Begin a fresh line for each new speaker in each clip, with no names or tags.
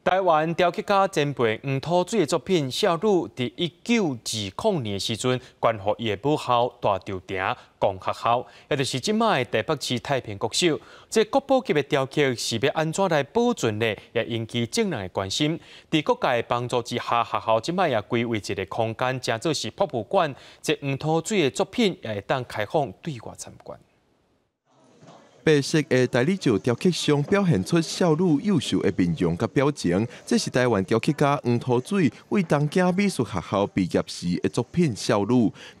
台灣雕刻家前輩黃土水的作品《少女》，佇1920年的時陣，捐予伊的母校大稻埕公學校，也就是這擺的台北市太平國小。這國寶級的雕刻是欲按怎來保存呢？也引起眾人的關心。佇各界幫助之下，學校這擺也規劃一个空間，成做是博物館。這黃土水的作品也會當開放對外參觀。
白色的大理石雕刻像表現出少女幼秀的面容佮表情，這是台灣雕刻家黃土水為東京美術學校畢業時的作品《少女》。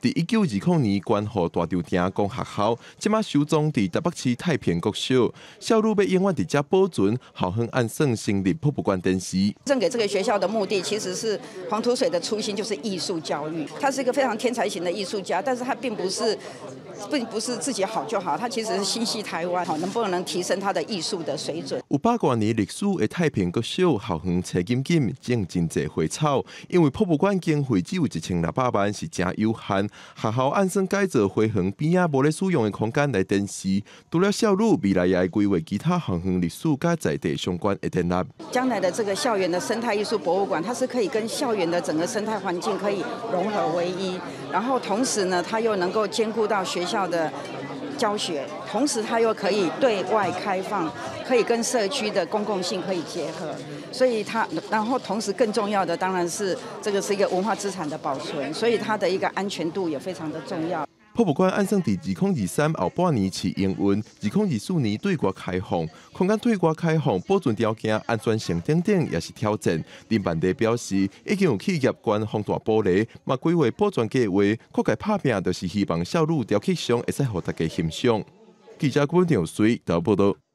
佇1920年捐予大稻埕公學校，這馬收藏佇台北市太平國小。少女欲永遠佇遮保存，校方按算成立博物館展示。
贈給這個學校的目的，其實是黃土水的初心就是藝術教育。他是一個非常天才型的藝術家，但是他並不是自己好就好，他其實是心繫台灣，能不能提升他的藝術的水準？
有百多年歷史的太平國小校園青錦錦，種真濟花草。因為博物館經費只有1600萬，是誠有限。學校按算改造花園邊仔無咧使用的空間來展示。除了少女，未來也會規劃其他校園歷史佮在地相關的展覽。
將來的這個校園的生態藝術博物館，它是可以跟校園的整個生態環境可以融合為一，然後同時呢，它又能夠兼顧到學校的教學，同時它又可以對外開放，可以跟社區的公共性可以結合，所以它，然後同時更重要的當然是這個是一個文化資產的保存，所以它的一個安全度也非常的重要。
博物館按算佇2023後半年試營運，2024年對外開放。空間對外開放，保存條件、安全性等等也是挑戰。林萬里表示，已經有企業捐防彈玻璃，嘛規劃保全計劃，各界拍拚就是希望少女雕刻像會使予大家欣賞。記者郭長水報導。